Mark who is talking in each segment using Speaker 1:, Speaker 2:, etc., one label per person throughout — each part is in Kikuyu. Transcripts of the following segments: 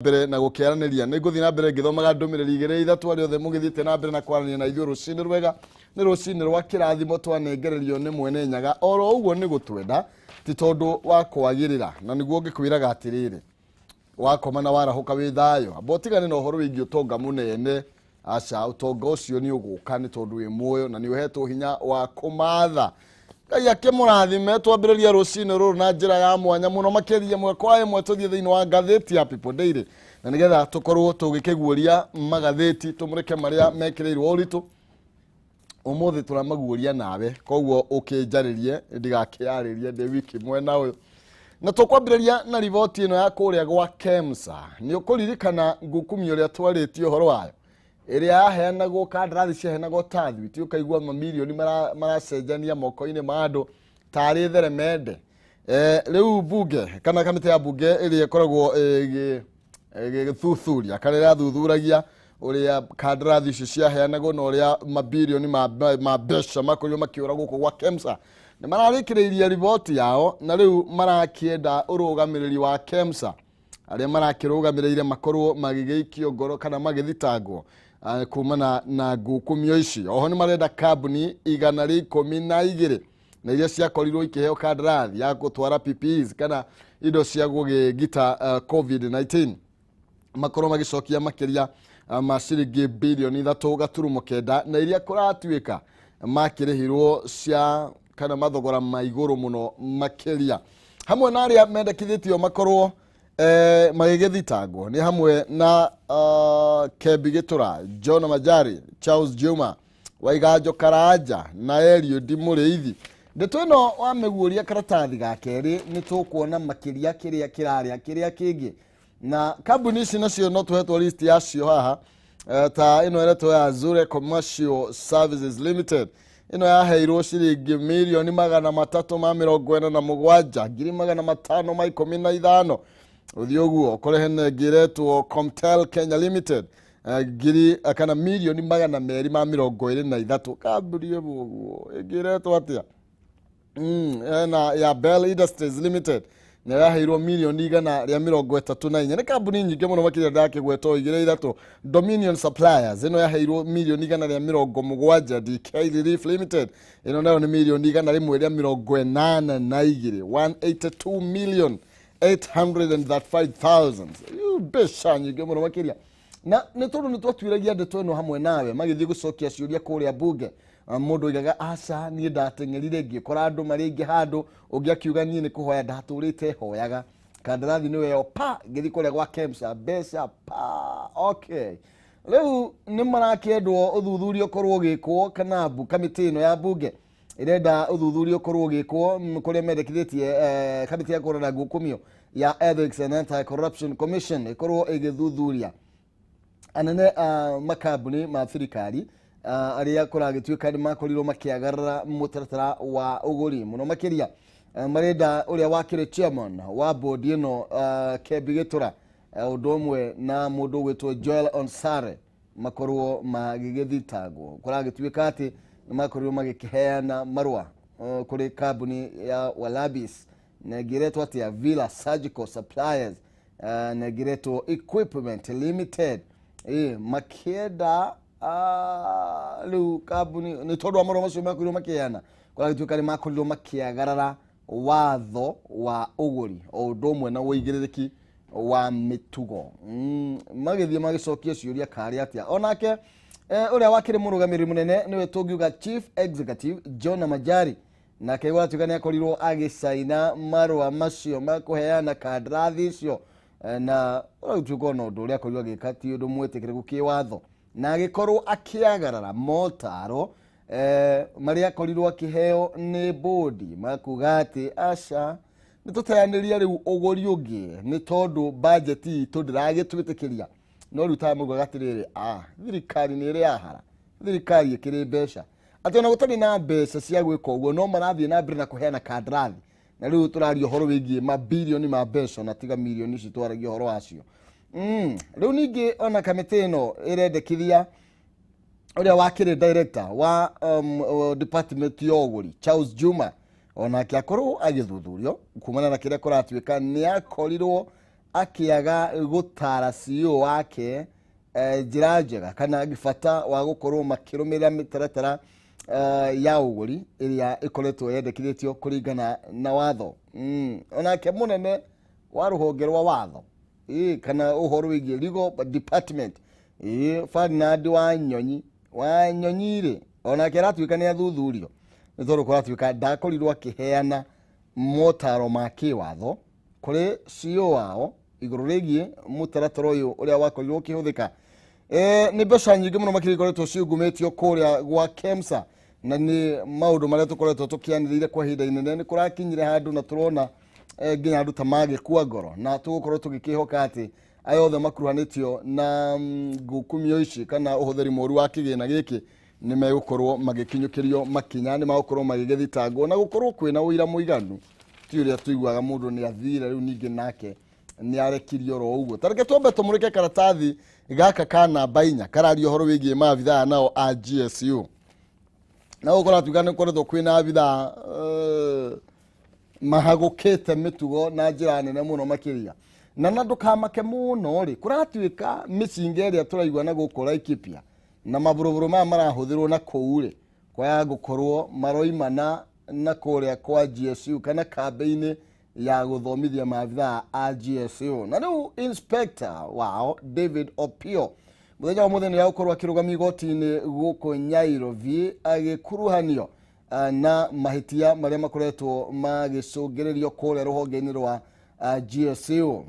Speaker 1: Mbere na gũkĩaranĩria nĩ ngũthiĩ na mbere ngĩthomaga ndũmĩrĩri igĩrĩ ithatũ arĩa othe mũgĩthiĩte na mbere na kwaranĩria na ithuĩ. Rũcinĩ rwega, nĩ rũcinĩ rwa kĩrathimo twanengererio nĩ mwene Nyaga oro ũguo nĩ gũtwenda, ti tondũ wa kwagĩrĩra. Na nĩguo ngĩkwĩraga atĩrĩrĩ, wakoma na warahũka wĩ thayũ, amba ũtigane na ũhoro wĩgiĩ ũtonga mũnene. Aca, ũtonga ũcio nĩ ũgũka nĩ tondũ wĩ muoyo na nĩ ũhetwo hinya wa kũmatha. Ngai akĩmũrathime. Twambĩrĩria rũcinĩ rũrũ na njĩra ya mwanya mũno makĩria, ĩmwe kwa ĩmwe tũthiĩ thĩinĩ wa ngathĩti ya People Daily, na nĩgetha tũkorwo tũgĩkĩguũria magathĩti, tũmũrĩke marĩa mekĩrĩirwo ũritũ ũmũthĩ. Tũramaguũria nawe, koguo ũkĩnjarĩrie, ndigakĩarĩrie ndĩ wiki mwena ũyũ. Na tũkwambĩrĩria na riboti ĩno ya kũrĩa gwa KEMSA. Nĩ ũkũririkana ngukumio ũrĩa twarĩtie ũhoro wayo, ĩrĩa yaheanagwo kandarathi ciaheanagwo ta thwiti, ũkaigua mamirioni maracenjania moko-inĩ ma andũ tarĩ theremende. Rĩu bunge kana kamĩtĩ ya bunge ĩrĩa ĩkoragwo ĩgĩthuthuria kana ĩrathuthuragia ũrĩa kandarathi icio ciaheanagwo na ũrĩa mabirioni ma mbeca makorirwo makĩũra gũkũ gwa KEMSA, nĩ mararĩkĩrĩirie riboti yao, na rĩu marakĩenda ũrũgamĩrĩri wa KEMSA, arĩa marakĩrũgamĩrĩire, makorwo magĩgĩikio ngoro kana magĩthitangwo kumana na ngukumio ici. Oho nĩ marenda kambuni 112 na iria ciakorirwo ikĩheo kandarathi ya gũtwara PPEs kana indo cia gũgĩgita COVID-19 makorwo magĩcokia makĩria ma ciringi birioni 3.9, na iria kũratuĩka makĩrĩhirwo cia kana mathogora ma igũrũ mũno makĩria. Hamwe na arĩa mendekithĩtio makorwo magĩgĩthitangwo nĩ hamwe na Kebi Gĩtũra, John Majari, Charles Juma, Waiganjo Karanja na Eliud Mũrĩithi. Ndeto ĩno wamĩguũria karatathi ga kerĩ, nĩ tũkuona makĩria kĩrĩa kĩrarĩa kĩrĩa kĩngĩ. Na kambuni ici nacio no tũhetwo list yacio haha, ta ĩno ĩretwo ya Zure Commercial Services Limited. Ĩno yaheirwo ciringi 347,515,515. Ũthiĩ ũguo ũkore hena ĩngĩ ĩretwo Comtel Kenya Limited, ngiri kana 223,000,000, kambuni ĩmwe ũguo. Ĩngĩ ĩretwo atĩa? Ena ya Bell Industries Limited nĩ yaheirwo 134,000,000. Nĩ kambuni nyingĩ mũno makĩria, ndakĩgweta igĩrĩ ithatũ. Dominion Suppliers ĩno yaheirwo 170,000,000. DK Relief Limited ĩno nayo nĩ 182,000,000, 182 million 835,000. Mbeca nyingĩ mũno makĩria. Na nĩ tondũ nĩ twatuĩragia ndeto ĩno hamwe nawe, magĩthiĩ gũcokia ciũria kũrĩa bunge, mũndũ oigaga, "Aca, niĩ ndateng'erire ngĩkora andũ marĩ aingĩ handũ." Ũngĩ akiuga, "Niĩ nĩ kũhoya ndatũrĩte hoyaga, kandarathi nĩwe pa ngĩthiĩ kũrĩa gwa KEMSA, mbeca pa." Okay, rĩu nĩ marakĩendwo ũthuthuria ũkorwo ũgĩkwo, kana kamĩtĩ ĩno ya bunge ĩrenda ũthuthuria ũkorwo ũgĩkwo, kũrĩa mendekithĩtie kamĩtĩ ya kũrora ngukumio ya Ethics and Anti-Corruption Commission ĩkorwo ĩgĩthuthuria anene a makambuni ma thirikari arĩa kũragĩtuĩka nĩ makorirwo makĩagarara mũtaratara wa ũgũri mũno makĩria. Marenda ũrĩa wakĩrĩ chairman wa bodi ĩno, Kebi Gĩtũra, ũndũ ũmwe na mũndũ ũgwĩtwo Joel Onsare, makorwo magĩgĩthitangwo. Kũragĩtuĩka atĩ nĩ makorirwo magĩkĩheana marũa kũrĩ kambuni ya Walabis, na ĩngĩ ĩretwo atĩa, Villa Surgical Suppliers, na ĩngĩ ĩretwo Equipment Limited, makĩenda rĩu kambuni nĩ tondũ wa marũa macio makorirwo makĩheana, kũragĩtuĩka nĩ makorirwo makĩagarara watho wa ũgũri o ũndũ ũmwe na ũigĩrĩrĩki wa mĩtugo. Magĩthiĩ magĩcokia ciũria karĩ atĩa. Onake ũrĩa wakĩrĩ mũrũgamĩrĩri mũnene, nĩwe tũngiuga chief executive, John Majari, nake gwatuĩka nĩ akorirwo agĩcaina marũa macio ma kũheana kandarathi icio. Na ũragĩtuĩka ona ũndũ ũrĩa akorirwo agĩka ti ũndũ mwĩtĩkĩrĩku kĩwatho, na agĩkorwo akĩagarara motaro marĩa akorirwo akĩheo nĩ bodi makuga atĩ aca, nĩ tũteanĩria rĩu ũgũri ũngĩ nĩ tondũ bajeti itũ ndĩragĩtwĩtĩkĩria. No rĩu ta maugaga atĩrĩrĩ, thirikari nĩ ĩrĩ yahara, thirikari ĩkĩrĩ mbeca, atĩ ona gũtarĩ na mbeca cia gwĩka ũguo no marathiĩ na mbere na kũheana kandarathi. Na rĩu tũraria ũhoro wĩgiĩ mabirioni ma mbeca, na tiga mirioni ici twaragia ũhoro wacio. Rĩu ningĩ ona kamĩtĩ ĩno ĩrendekithia ũrĩa wakĩrĩ director wa department ya ũgũri, Charles Juma, onake akorwo agĩthuthurio kumana na kĩrĩa kũratuĩka nĩ akorirwo akĩaga gũtara CEO wake njĩra njega kana bata wa gũkorwo makĩrũmĩrĩra mĩtaratara ya ũgũri ĩrĩa ĩkoretwo yendekithĩtio kũringana na watho. Onake mũnene wa rũhonge rwa watho kana ũhoro wĩgiĩ legal department Ferdinand Wanyonyi rĩ, onake aratuĩka nĩ athuthurio nĩ tondũ kũratuĩka ndakorirwo akĩheana motaro ma kĩwatho kũrĩ CEO wao igũrũ rĩgiĩ mũtaratara ũyũ ũrĩa wakorirwo ũkĩhũthĩka. Nĩ mbeca nyingĩ mũno makĩria ikoretwo ciungumĩtio kũrĩa gwa KEMSA, na nĩ maũndũ marĩa tũkoretwo tũkĩanĩrĩire kwa ihinda inene. Nĩ kũrakinyire handũ na tũrona nginya andũ ta magĩkua ngoro, na tũgũkorwo tũgĩkĩhoka atĩ aya othe makuruhanĩtio na ngukumio ici kana ũhũthĩri mũru wa kĩgĩna gĩkĩ nĩ megũkorwo magĩkinyũkĩrio makinya, nĩ magũkorwo magĩgĩthitangwo na gũkorwo kwĩna ũira mũiganu, ti ũrĩa tũiguaga mũndũ nĩ athire rĩu ningĩ nake nĩ arekirio oro ũguo. Ta reke twambe tũmũrĩke karatathi gaka ka namba 4 kararia ũhoro wĩgiĩ maabithaa nao a GSU. Na gũkũ kũratuĩka nĩ gũkoretwo kwĩna abithaa mahagũkĩte mĩtugo na njĩra nene mũno makĩria. Na ndũkamake mũno rĩ, kũratuĩka mĩcinga ĩrĩa tũraigua na gũkũ Laikipia na maburuburu maya marahũthĩrwo na kũu rĩ, kwaya gũkorwo maroimana na kũrĩa kwa GSU kana kambĩ-inĩ ya gũthomithia maabithaa a GSU. Na rĩu inspector wao David Opio mũthenya wa mũthenya nĩ agũkorwo akĩrũgamio igoti-inĩ gũkũ Nairobi agĩkuruhanio na mahĩtia marĩa makoretwo magĩcũngĩrĩrio kũrĩa rũhonge-inĩ rwa GSU.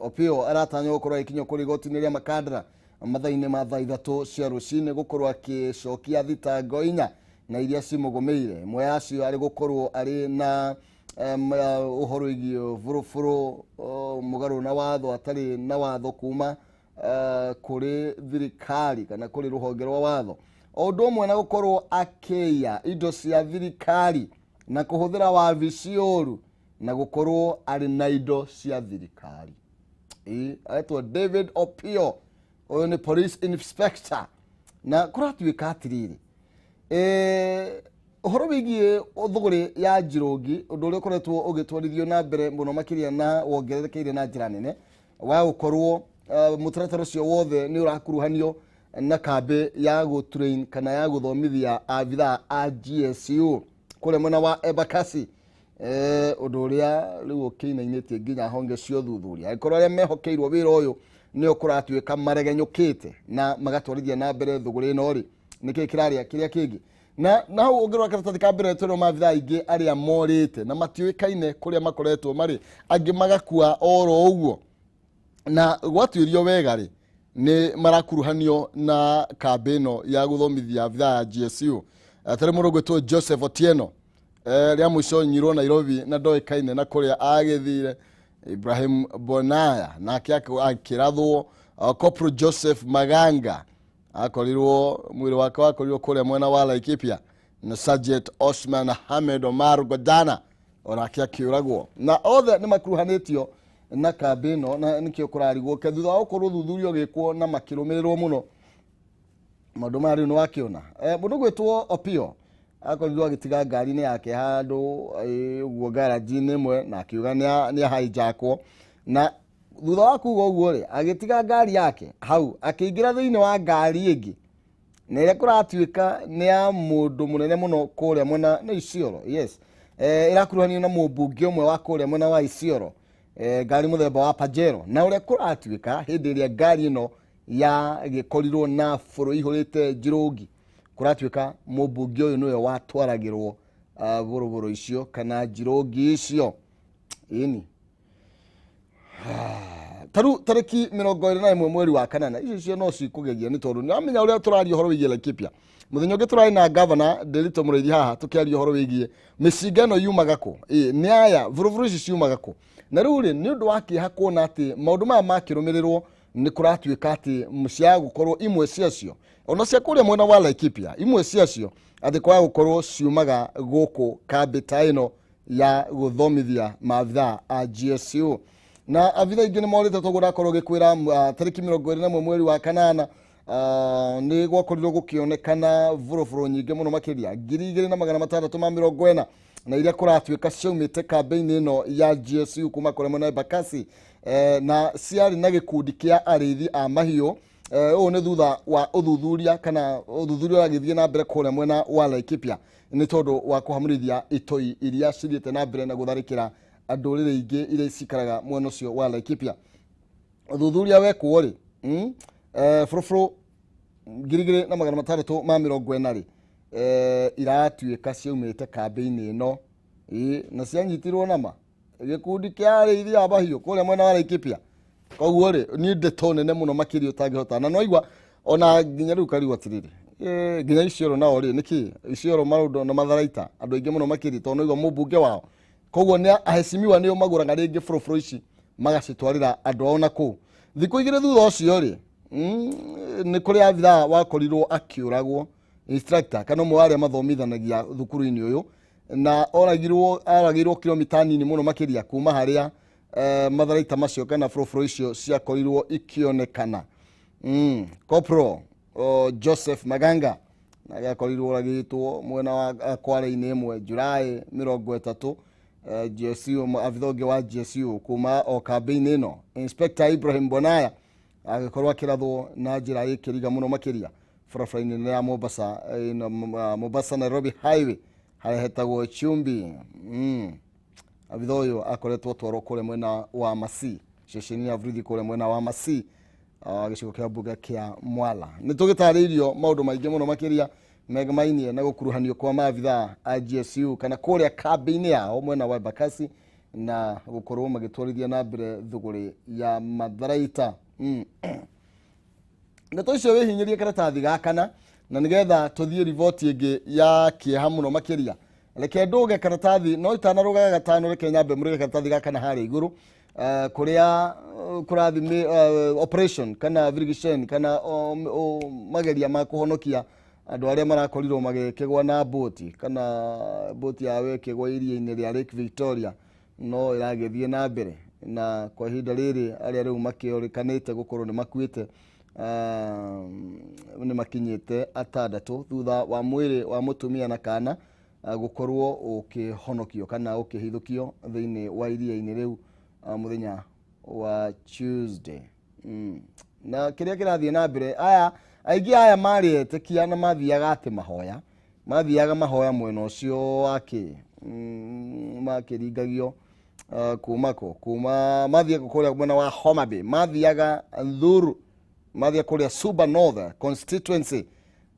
Speaker 1: Opio aratanywo gũkorwo agĩkinyio kũrĩa igoti-inĩ rĩa Makandara mathaa-inĩ ma thaa 3 cia rũcinĩ gũkorwo akĩcokia thitango 4 na iria cimũgũmĩire. Ĩmwe yacio arĩ gũkorwo arĩ na ũhoro wĩgiĩ bũrũbũrũ mũgarũ na watho, atarĩ na watho kuma kũrĩ thirikari kana kũrĩ rũhonge rwa watho. O ũndũ ũmwe na gũkorwo akĩiya indo cia thirikari na kũhũthĩra wabici ũru na gũkorwo arĩ na indo cia thirikari. Aretwo David Opio, ũyũ nĩ police inspector. Na kũratuĩka atĩrĩrĩ, ũhoro wĩgiĩ thũgũrĩ ya njirũngi, ũndũ ũrĩa ũkoretwo ũgĩtwarithio na mbere mũno makĩria na wongererekeire na njĩra nene wa gũkorwo mũtaratara ũcio wothe nĩ ũrakuruhanio na kambĩ ya gũtrain kana ya gũthomithia abithaa a GSU kũrĩa mwena wa Embakasi. Ũndũ ũrĩa rĩu ũkĩinainĩtie nginya honge cia ũthuthuria, angĩkorwo arĩa mehokeirwo wĩra ũyũ nĩo kũratuĩka maregenyũkĩte na magatwarithia na mbere thũgũrĩ ĩno rĩ, nĩkĩĩ kĩrarĩa kĩrĩa kĩngĩ. Na hau ũngĩrora karatathi ka mbere tũrĩ maabithaa aingĩ arĩa morĩte na matiũĩkaine kũrĩa makoretwo marĩ, angĩ magakua oro ũguo. Na gwatuĩrio wega rĩ, nĩ marakuruhanio na kambĩ ĩno ya gũthomithia abithaa ya GSU. Tarĩ mũndũ ũgwĩtwo Joseph Otieno, rĩa mũico nyirwo Nairobi na ndoĩkaine na kũrĩa agĩthire. Ibrahim Bonaya nake akĩrathwo. Corporal Joseph Maganga akorirwo mwĩrĩ wake wakorirwo kũrĩa mwena wa Laikipia, na Sergeant Osman Ahmed Omar Godana onake akĩũragwo. Na othe nĩ makuruhanĩtio na kambĩ ĩno, na nĩkĩo kũrarigwo ke thutha wa gũkorwo ũthuthuria ũgĩkwo na makĩrũmĩrĩrwo mũno maũndũ maya rĩu nĩ wakĩona. Mũndũ ũgwĩtwo Opio akorirwo agĩtiga ngari-inĩ yake handũ ũguo garage-inĩ ĩmwe, na akiuga nĩ ahijackwo. Na thutha wa kuga ũguo rĩ, agĩtiga ngari yake hau, akĩingĩra thĩinĩ wa ngari ĩngĩ na ĩrĩa kũratuĩka nĩ ya mũndũ mũnene mũno kũrĩa mwena nĩ Isiolo. Yes, ĩrakuruhanio na mũmbunge ũmwe wa kũrĩa mwena wa Isiolo, ngari mũthemba wa Pajero. Na ũrĩa kũratuĩka hĩndĩ ĩrĩa ngari ĩno yagĩkorirwo na bũrũ ihũrĩte njirũngi, kũratuĩka mũmbunge ũyũ nĩwe watwaragĩrwo bũrũbũrũ icio kana njirũngi icio. Ĩni taru tarĩki 21 mweri wa kanana, icio cio no cikũgegia nĩ tondũ nĩwamenya ũrĩa tũraria ũhoro wĩgiĩ Laikipia. Mũthenya ũngĩ tũrarĩ na gavana Ndiritu Mũrĩithi haha tũkĩaria ũhoro wĩgiĩ mĩcinga ĩno yumaga kũ, nĩ aya bũrũbũrũ ici ciumaga kũ. Na rĩu rĩ, nĩ ũndũ wa kĩeha kuona atĩ maũndũ maya makĩrũmĩrĩrwo nĩ kũratuĩka atĩ cia gũkorwo imwe ciacio ona cia kũrĩa mwena wa Laikipia, imwe ciacio atĩ kwaga gũkorwo ciumaga gũkũ kambĩ ta ĩno ya gũthomithia maabithaa a GSU. Na abithaa aingĩ nĩ morĩte toguo ndakorwo ngĩkwĩra, tarĩki 21 mweri wa kanana, nĩ gwakorirwo gũkĩonekana bũrũbũrũ nyingĩ mũno makĩria 2640 na iria kũratuĩka ciaumĩte kambĩ-inĩ ĩno ya GSU kuma kũrĩa mwena wa Embakasi. Na ciarĩ na gĩkundi kĩa arĩithi a mahiũ. Ũũ nĩ thutha wa ũthuthuria kana ũthuthuria ũragĩthiĩ na mbere kũrĩa mwena wa Laikipia nĩ tondũ wa kũhamũrithia itoi iria cithiĩte na mbere na gũtharĩkĩra ndũrĩrĩ ingĩ iria cikaraga mwena ũcio wa Laikipia. Ũthuthuria wekwo rĩ, buroburo 2640 rĩ, iratuĩka ciaumĩte kambĩ-inĩ ĩno. Na cianyitirwo nama gĩkundi kĩa arĩithi a mahiũ kũrĩa mwena wa Laikipia. Koguo rĩ, nĩ ndeto nene mũno makĩria ũtangĩhota na noigua ona nginya rĩu karigwo atĩrĩrĩ, nginya Isiolo nao rĩ, nĩkĩ Isiolo maũndũ na matharaita andũ aingĩ mũno makĩria, tondũ noigua mũmbunge wao. Koguo nĩ aheshimiwa nĩo magũraga rĩngĩ buroburo ici magacitwarĩra andũ ao na kũu. Thikũ igĩrĩ thutha ũcio rĩ, nĩ kũrĩ abithaa wakorirwo akĩũragwo, instructor kana ũmwe wa arĩa mathomithanagia thukuru-inĩ ũyũ, na oragirwo kilomita nini mũno makĩria kuma harĩa matharaita macio kana buroburo icio ciakorirwo ikĩonekana. Corporal Joseph Maganga agĩakorirwo oragĩtwo mwena wa Kwale-inĩ ĩmwe Julai 30. GSU, abitha ũngĩ wa GSU kuma o kambĩ-inĩ ĩno, Inspector Ibrahim Bonaya, agĩkorwo akĩrathwo na njĩra ĩkĩriga mũno makĩria barabara-inĩ nene ya Mombasa, Mombasa Nairobi Highway harĩa hetagwo Chumbi. Abitha ũyũ akoretwo atwarwo kũrĩa mwena wa Masi, ceceni ya borithi kũrĩa mwena wa Masi, gĩcigo kĩa mbunge kĩa Mwala. Nĩ tũgĩtarĩirio maũndũ maingĩ mũno makĩria megamainie na gũkuruhanio kwa maabithaa a GSU kana kũrĩa kambĩ-inĩ yao mwena wa Embakasi na gũkorwo magĩtwarithia na mbere thũgũrĩ ya matharaita. Ndeto icio wĩhinyĩrie karatathi ga kana, na nĩgetha tũthiĩ riboti ĩngĩ ya kĩeha mũno makĩria. Reke ndũge karatathi, no itanarũga gatano, reke nyambe mũrũge karatathi ga kana harĩa igũrũ, kũrĩa kũrathi operation kana virgin kana mageria ma kũhonokia andũ arĩa marakorirwo magĩkĩgwa na boti kana boti yao ĩkĩgwa iria-inĩ rĩa Lake Victoria no ĩragĩthiĩ na mbere, na kwa ihinda rĩrĩ arĩa rĩu makĩũrĩkanĩte gũkorwo nĩ makuĩte nĩ makinyĩte atandatũ thutha wa mwĩrĩ wa mũtumia na kana gũkorwo ũkĩhonokio kana ũkĩhithũkio thĩinĩ wa iria-inĩ rĩu mũthenya wa Tuesday. Na kĩrĩa kĩrathiĩ na mbere, aya aingĩ aya marĩ etĩkia na mathiaga atĩ mahoya, mathiaga mahoya mwena ũcio wa makĩringagio kuma kũ, kuma mathiaga kũrĩa mwena wa Homa Bay, mathiaga Thuru, mathiaga kũrĩa Suba North constituency,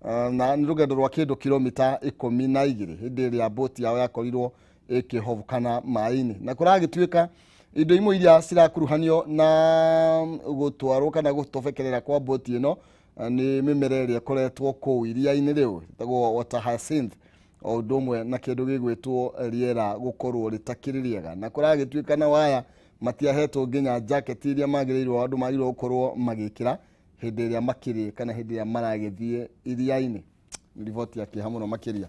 Speaker 1: na nĩ rũgendo rwa kĩndũ kilomita 12 hĩndĩ ĩrĩa boti yao yakorirwo ĩkĩhobokana maĩ-inĩ. Na kũragĩtuĩka indo imwe iria cirakuruhanio na gũtwarwo kana gũtobekerera kwa boti ĩno nĩ mĩmera ĩrĩa ĩkoretwo kũu iria-inĩ rĩu ĩtagwo water hyacinth, o ũndũ ũmwe na kĩndũ gĩgwĩtwo rĩera gũkorwo rĩtakĩrĩ rĩega. Na kũragĩtuĩka na waya matiahetwo nginya jacket iria magĩrĩirwo andũ magĩrĩirwo gũkorwo magĩkĩra hĩndĩ ĩrĩa makĩrĩ kana hĩndĩ ĩrĩa maragĩthiĩ iria-inĩ. Riboti ya kĩeha mũno makĩria.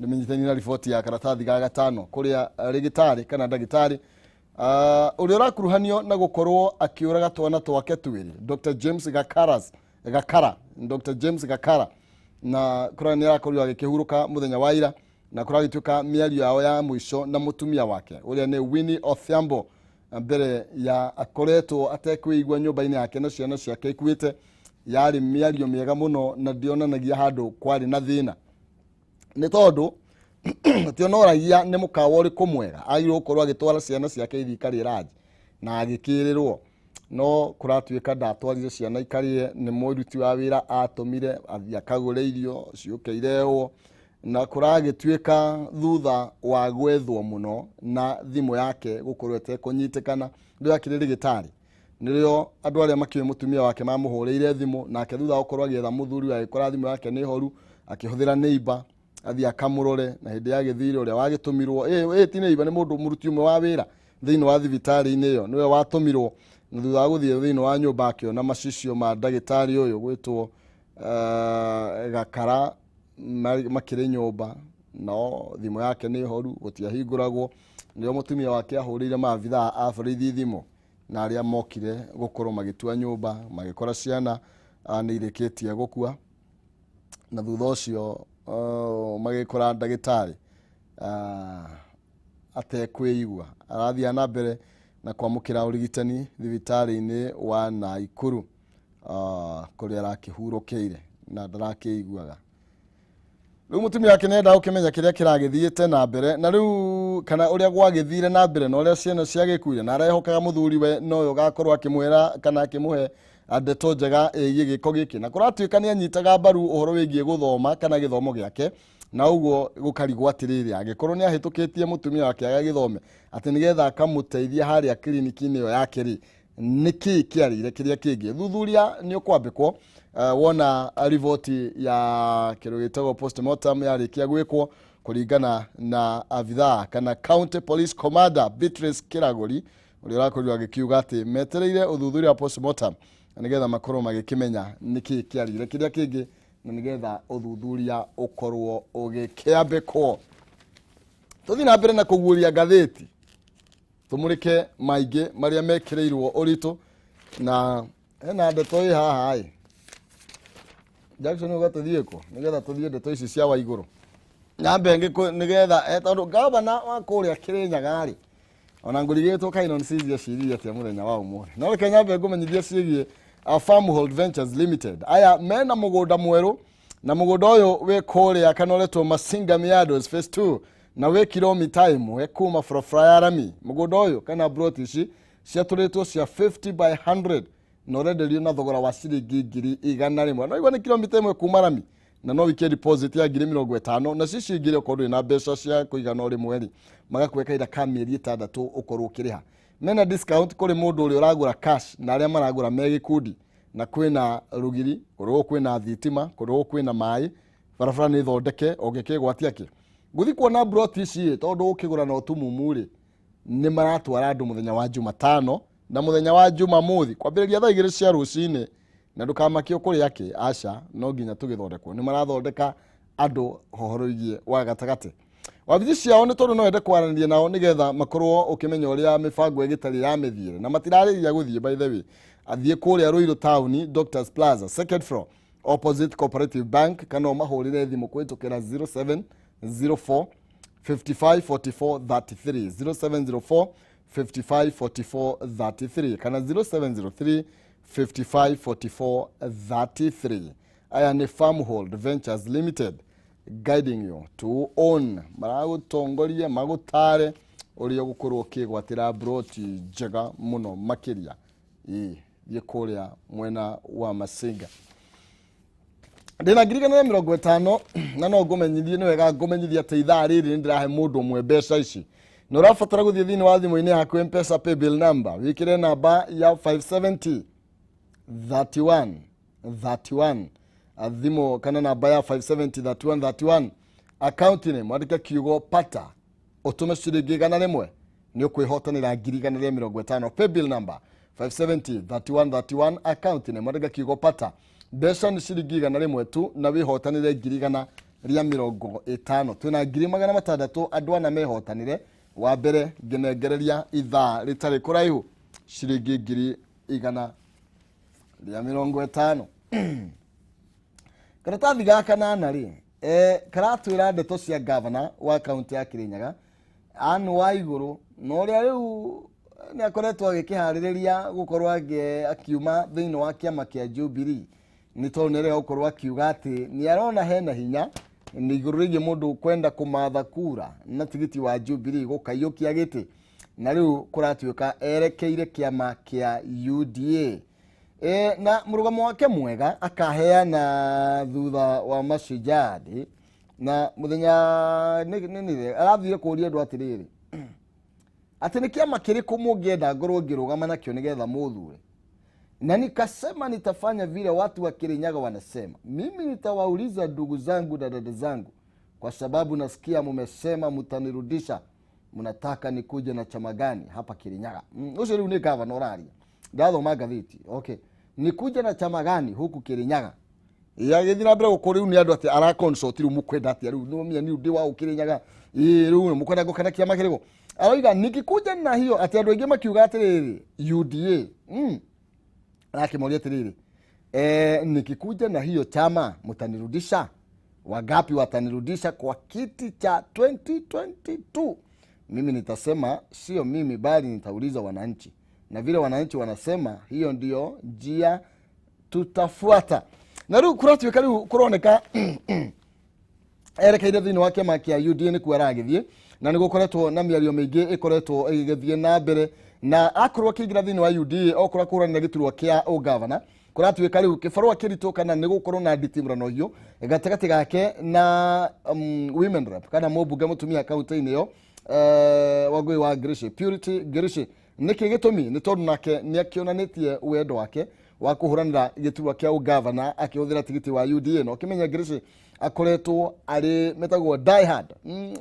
Speaker 1: Nĩmenyithanie na riboti ya karatathi ga gatano kũrĩa rĩgĩtarĩ kana ndagĩtarĩ ũrĩa ũrakuruhanio na gũkorwo akĩũraga twana twake twĩrĩ, Dr. James Gakara, Dr. James Gakara, na kũrĩa nĩ arakorirwo agĩkĩhurũka mũthenya wa ira, na kũragĩtuĩka mĩario yao ya mũico na mũtumia wake ũrĩa nĩ Winnie Odhiambo, mbere ya akoretwo atekwĩigua nyũmba-inĩ yake na ciana ciake ikuĩte, yarĩ mĩario mĩega mũno na ndĩonanagia handũ kwarĩ na thĩna, nĩ tondũ tionoragia nĩ mũkawa ũrĩkũ mwega agĩrĩirwo gũkorwo agĩtwara ciana ciake ithiĩ ikarĩe ranji na agĩkĩrĩrwo, no kũratuĩka ndatwarire ciana ikarĩe, nĩ mũruti wa wĩra atũmire athiĩ akagũre irio ciũke irehwo, na kũragĩtuĩka thutha wa gwethwo mũno na thimũ yake gũkorwo ĩtekũnyitĩkana, nĩrĩo akĩrĩ rĩgĩtarĩ, nĩrĩo andũ arĩa makĩũĩ mũtumia wake mamũhũrĩire thimũ, nake thutha wa gũkorwo agĩetha mũthuri agĩkora thimũ yake nĩ horu, akĩhũthĩra neighbor athiĩ akamũrore, na hĩndĩ ya gĩthire ũrĩa wagĩtũmirwo, ti neighbor, nĩ mũndũ mũruti ũmwe wa wĩra thĩinĩ wa thibitarĩ-inĩ ĩyo, nĩwe watũmirwo, na thutha wa gũthiĩ thĩinĩ wa nyũmba akĩona macicio ma ndagĩtarĩ ũyũ gwĩtwo Gakara makĩrĩ nyũmba, no thimũ yake nĩ horu, gũtiahingũragwo, nĩrĩo mũtumia wake ahũrĩire maabithaa a borithi thimũ, na arĩa mokire gũkorwo magĩtua nyũmba magĩkora ciana nĩ irĩkĩtie gũkua, na thutha ũcio magĩkora ndagĩtarĩ atekwĩigua arathiĩ na mbere Na kwamũkĩra ũrigitani thibitarĩ-inĩ wa Naikuru, kũrĩa arakĩhurũkĩire na ndarakĩiguaga. Rĩu mũtumia wake nĩenda gũkĩmenya kĩrĩa kĩragĩthiĩte na mbere na rĩu kana ũrĩa gwagĩthire na mbere na ũrĩa ciana ciagĩkuire, na arehokaga mũthuri we nowe ũgakorwo akĩmwĩra kana akĩmũhe ndeto njega ĩgiĩ gĩko gĩkĩ. Na kũratuĩka nĩ anyitaga mbaru ũhoro wĩgiĩ gũthoma kana gĩthomo gĩake, na ũguo gũkarigwo atĩrĩrĩ, angĩkorwo nĩ ahĩtũkĩtie mũtumia wake agagĩthome atĩ nĩgetha akamũteithia harĩa kiriniki-inĩ ĩyo yake rĩ, nĩkĩ kĩarĩire kĩrĩa kĩngĩ. Thuthuria nĩ ũkwambĩkwo wona riboti ya kĩndũ gĩtagwo postmortem yarĩkia gwĩkwo kũringana na abithaa kana county police commander Beatrice Kiraguri, ũrĩa ũrakorirwo agĩkiuga atĩ metereire ũthuthuria wa postmortem na nĩgetha makorwo magĩkĩmenya nĩkĩ kĩarĩire kĩrĩa kĩngĩ, na nĩgetha ũthuthuria ũkorwo ũgĩkĩambĩkwo. Tũthiĩ na mbere na kũguũria ngathĩti, tũmũrĩke maingĩ marĩa mekĩrĩirwo ũritũ, na hena ndeto ĩ haha ĩ Jackson, uga tũthiĩ kũ nĩgetha tũthiĩ ndeto ici cia Waigũrũ nyambe nĩgetha tondũ gavana wa kũrĩa Kĩrĩnyaga rĩ, ona ngũrigĩtwo Kainon Ciria cirie atĩa mũthenya wa ũmũthĩ. No reke nyambe ngũmenyithie ciĩgiĩ Farmhold Ventures Limited. Aya mena mũgũnda mwerũ, na mũgũnda ũyũ wĩ kũrĩa kana ũretwo Masinga Miados Phase 2, na wĩ kilomita 1 kuma barabara ya rami. Mũgũnda ũyũ kana broti ici ciatũrĩtwo cia 50 by 100 na ũrenderio na thogora wa ciringi 100,000. No igua nĩ kilomita 1 kuma rami, na no wikie deposit ya 50,000, na cici ingĩ okorwo ndũrĩ na mbeca cia kũigana ũrĩ mweri magakũhe kahinda ka mĩeri 6 ũkorwo ũkĩrĩha. Mena discount kũrĩ mũndũ ũrĩa ũragũra cash na arĩa maragũra me gĩkundi, na kwĩna rũgiri kũrĩ kwĩna thitima, kũrĩ kwĩna maĩ, barabara nĩ thondeke ũngĩkĩgwatia kĩ gũthi kuona broti ici, tondũ ũkĩgũra na ũtumumu rĩ, nĩ maratwara andũ mũthenya wa Jumatano na mũthenya wa Jumamothi kwambĩrĩria thaa 2 cia rũcinĩ, na ndũkamakio kũrĩa kĩ aca, no nginya tũgĩthondekwo. Nĩ marathondeka andũ ũhoro wĩgiĩ wa gatagatĩ. Wabici ciao nĩ tondũ no wende kwaranĩria nao nĩgetha makorwo ũkĩmenya ũrĩa mĩbango ĩgĩtarĩ ya mĩthiĩre, na matirarĩria gũthiĩ. By the way, athiĩ kũrĩa Ruiru Town, Doctors Plaza, second floor, opposite Cooperative Bank, kana ũmahũrĩre thimũ kũhĩtũkĩra 0704 55 44 33, 0704 55 44 33 kana 0703 55 44 33. Aya nĩ Farmhold Ventures Limited, guiding you to own, maragũtongoria magũtare ũrĩa ũgũkorwo ũkĩgwatĩra broti njega mũno makĩria. Ĩ thiĩ kũrĩa mwena wa Masinga. Ndĩna 150,000, na no ngũmenyithie, nĩ wega ngũmenyithie atĩ ithaa rĩrĩ nĩ ndĩrahe mũndũ ũmwe mbeca ici, na ũrabatara gũthiĩ thĩinĩ wa thimũ-inĩ yaku M-Pesa paybill number, wĩkĩre namba ya 570 31 31, thimũ kana namba ya 570 31 31, account name wandĩke kiugo pata, ũtũme ciringi 100, nĩ ũkwĩhotanĩra 150,000. Paybill number 570 31 31, account name wandĩke kiugo pata, mbeca nĩ ciringi 100 tu, na wĩhotanĩre 150,000. Twĩna 600,000, andũ ana mehotanĩre. Wa mbere ngĩnengereria ithaa rĩtarĩ kũraihu ciringi 150,000. Karatathi ga kanana rĩ, karatwĩra ndeto cia gavana wa kaunti ya Kirinyaga Anne Waigũrũ, na ũrĩa rĩu nĩ akoretwo agĩkĩharĩrĩria gũkorwo akiuma thĩinĩ wa kĩama kĩa Jubilee, nĩ tondũ nĩ arega gũkorwo akiuga atĩ nĩ arona hena hinya nĩ igũrũ rĩgiĩ mũndũ kwenda kũmatha kura na tigiti wa Jubilee gũkaiyũkia gĩtĩ, na rĩu kũratuĩka erekeire kĩama kĩa UDA. Na mũrũgamo wake mwega akaheana thutha wa Mashujaa Day, na mũthenya nĩ arathire kũria andũ atĩrĩrĩ, atĩ nĩ kĩama kĩrĩkũ mũngĩenda ngorwo ngĩrũgama nakĩo nĩgetha mũthure, na nikasema nitafanya vile watu wa Kirinyaga wanasema. Mimi nitawauliza ndugu zangu na dada zangu, kwa sababu nasikia mumesema mtanirudisha, mnataka nikuje na chama gani hapa Kirinyaga? Ucio rĩu nĩ gavana ũraria, ndathoma ngathĩti. Okay, nikuje na chama gani huku Kirinyaga? Yagĩthiĩ na mbere gũkũ rĩu nĩ andũ atĩ araconsult, rĩu mũkwenda atĩa rĩu nĩ nĩ ndĩ wa Kirinyaga, ĩ rĩu mũkwenda ngũka na kĩama kĩrĩkũ? Aroiga nikikuja na hiyo, atĩ andũ aingĩ makiuga atĩrĩrĩ UDA. Akĩmoria atĩrĩrĩ, nikikuja na hiyo chama mtanirudisha? Wangapi watanirudisha kwa kiti cha 2022? Mimi nitasema sio mimi bali nitauliza wananchi, na vile wananchi wanasema hiyo ndio njia tutafuata. Na riu kuratuika riu kuroneka erekeire thiini wa kiama kia UDA ni kuo aragithie, na nĩ gũkoretwo na mĩario mĩingĩ ĩkoretwo ĩgĩgĩthiĩ na mbere, na akorwo akĩingĩra thĩinĩ wa UDA okorwo akũranĩra gĩturwa kĩa ũgavana, kũratuĩka rĩu kĩbarũa kĩritũ kana nĩ gũkorwo na nditimũrano hiũ gatagatĩ gake na women rep kana mũmbunge mũtumia kaunti-inĩ ĩyo, Wangũi wa Ngirici, Purity Ngirici. Nĩkĩ gĩtũmi? Nĩ tondũ nake nĩ akĩonanĩtie wendo wake wa kũhũranĩra gĩturwa kĩa ũgavana akĩhũthĩra tigiti wa UDA, na ũkĩmenya Ngirici akoretwo arĩ metagwo die hard.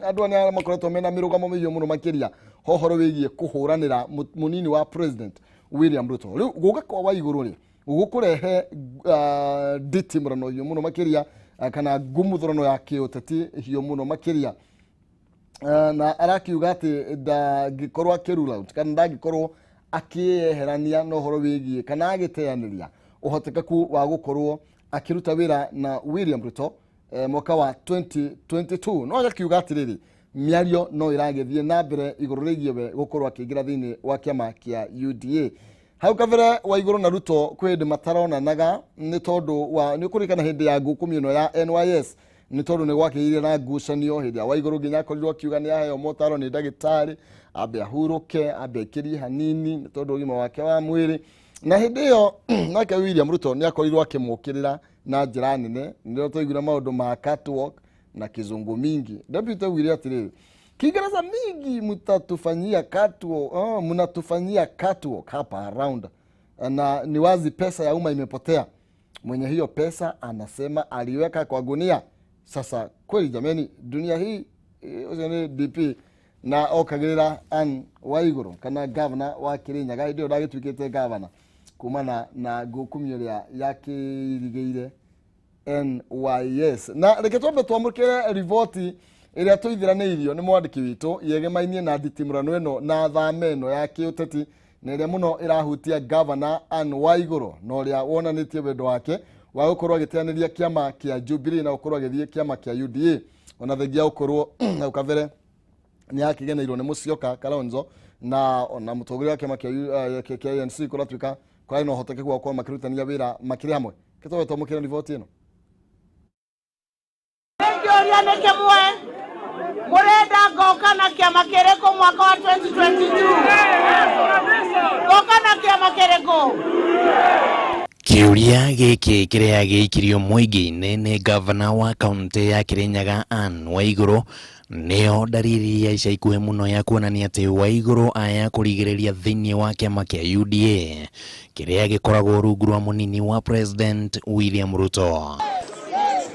Speaker 1: Andũ aya makoretwo mena mĩrũgamo mĩhiũ mũno makĩria hohoro wĩgiĩ kũhũranĩra mũnini wa President William Ruto. Rĩu gũka kwa Waigũrũ rĩ gũkũrehe nditimũrano hiũ mũno makĩria, kana ngumuthũrano ya kĩũteti hiũ mũno makĩria, na arakiuga atĩ ndangĩkorwo akĩ rule out kana ndangĩkorwo akĩyeherania na ũhoro wĩgiĩ kana agĩteanĩria ũhotekeku wa gũkorwo akĩruta wĩra na William Ruto mwaka wa 2022. No agakiuga atĩrĩrĩ, mĩario no ĩragĩthiĩ na mbere igũrũ rĩgiĩ we gũkorwo akĩingĩra thĩinĩ wa kĩama kĩa UDA. Hau kabere Waigũrũ na Ruto kwĩ hĩndĩ mataronanaga nĩ tondũ wa nĩ ũkũririkana hĩndĩ ya ngukumio ĩno ya NYS, nĩ tondũ nĩ gwakĩgĩire na ngucanio hĩndĩ ya Waigũrũ nginya akorirwo akiuga nĩ aheo motaro nĩ ndagĩtarĩ ambe ahurũke ambe ekĩrie hanini nĩ tondũ ũgima wake wa mwĩrĩ. Na hĩndĩ ĩyo nake William Ruto nĩ akorirwo akĩmũkĩrĩra na njĩra nene, nĩrĩo twaiguire maũndũ ma catwalk na kizungu mingi. Deputy augire atĩrĩrĩ, Kiingereza mingi mtatufanyia catwalk, mnatufanyia catwalk hapa around, na ni wazi pesa ya umma imepotea. Mwenye hiyo pesa anasema aliweka kwa gunia. Sasa kweli jameni, dunia hii ũcio nĩ DP na okagĩrĩra Anne Waigũrũ kana governor wa Kirinyaga hĩndĩ ĩyo ndagĩtuĩkĩte governor kumana na ngukumio ĩrĩa yakĩirigĩire NYS. Na reke twambe twamũkĩre riboti ĩrĩa tũithiranĩirio nĩ mwandĩki witũ yegemainie na nditimũrano ĩno na thama ĩno ya kĩũteti na ĩrĩa mũno ĩrahutia governor Anne Waigũrũ na ũrĩa wonanĩtie wendo wake wa gũkorwo agĩteanĩria kĩama kĩa Jubilee na gũkorwo agĩthiĩ kĩama kĩa UDA, ona thengia gũkorwo hau kabere nĩ akĩgeneirwo nĩ Musyoka Kalonzo na ona mũtongoria wa kĩama kĩa ANC kũratuĩka kũrarĩ na ũhotekeku wa gũkorwo makĩrutania wĩra makĩrĩ hamwe. Kĩtwambe twamũkĩre riboti ĩno.
Speaker 2: Kĩũria nĩ kĩmwe, mũrenda ngoka na kĩama kĩrĩkũ mwaka wa 2022? Ngoka na kĩama kĩrĩkũ?
Speaker 3: Kĩũria gĩkĩ kĩrĩa gĩikirio mũingĩ-inĩ nĩ gavana wa kaunti ya Kirinyaga Anne Waigũrũ nĩyo ndariri ya ica ikuhĩ mũno ya kuonania atĩ Waigũrũ aya kũrigĩrĩria thĩinĩ wa kĩama kĩa UDA kĩrĩa gĩkoragwo rungu rwa mũnini wa President William Ruto.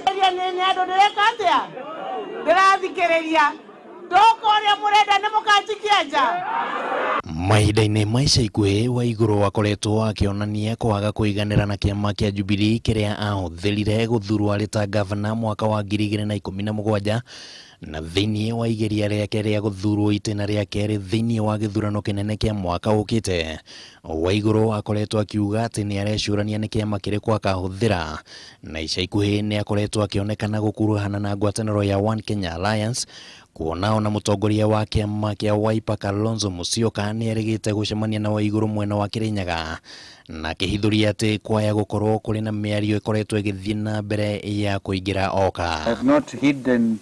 Speaker 2: Nĩ andũ ndĩreka atĩa? Ndĩrathikĩrĩria. Ndoka ũrĩa mũrenda nĩ mũkanjikia nja.
Speaker 3: Mahinda-inĩ ma ica ikuhĩ Waigũrũ akoretwo akĩonania kwaga kũiganĩra na kĩama kĩa Jubilee kĩrĩa ahũthĩrire gũthurwo arĩ ta gavana mwaka wa 2017 na thĩinĩ wa igeria rĩake rĩa gũthurwo itĩna rĩa kerĩ thĩinĩ wa gĩthurano kĩnene kĩa mwaka ũkĩte. Waigũrũ akoretwo akiuga atĩ nĩ arecũrania nĩ kĩama kĩrĩkũ akahũthĩra, na ica ikuhĩ nĩ akoretwo akĩonekana gũkuruhana na ngwatanĩro ya One Kenya Alliance, kuona ona mũtongoria wa kĩama kĩa Wiper Kalonzo Musyoka nĩ erĩgĩte gũcemania na Waigũrũ mwena wa Kirinyaga na akĩhithũria atĩ kwaya gũkorwo kũrĩ na mĩario ĩkoretwo ĩgĩthiĩ na mbere ya kũingĩra Oka.
Speaker 4: I have not hidden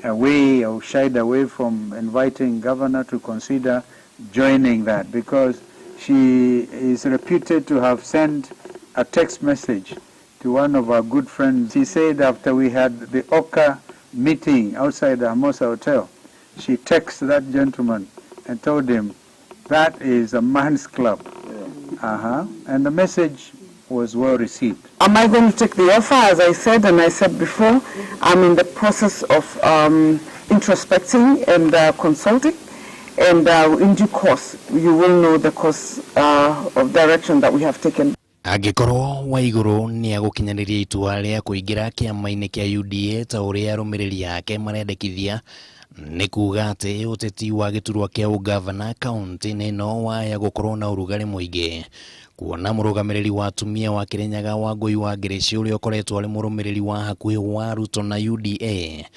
Speaker 4: away or shied away from inviting governor to consider joining that, because she is reputed to have sent a text message to one of our good friends. She said after we had the Oka meeting outside the Hermosa Hotel, she texted that gentleman and told him that is a man's club. Yeah. And the message was well received.
Speaker 5: Am I going to take the offer? As I said, and I said before, I'm in the process of introspecting and consulting, and in due course, you will know the course of direction that we have taken.
Speaker 3: Angĩkorwo Waigũrũ nĩ agũkinyanĩria itua rĩa kũingĩra kĩama-inĩ kĩa UDA ta ũrĩa arũmĩrĩri ake marendekithia, nĩ kuga atĩ ũteti wa gĩturwa kĩa ũgavana kaunti-inĩ ĩno waya gũkorwo na ũrugarĩ mũingĩ, Kuona mũrũgamĩrĩri wa atumia wa Kirinyaga Wangũi wa Ngĩrĩci ũrĩa ũkoretwo arĩ mũrũmĩrĩri wa hakuhĩ wa Ruto na UDA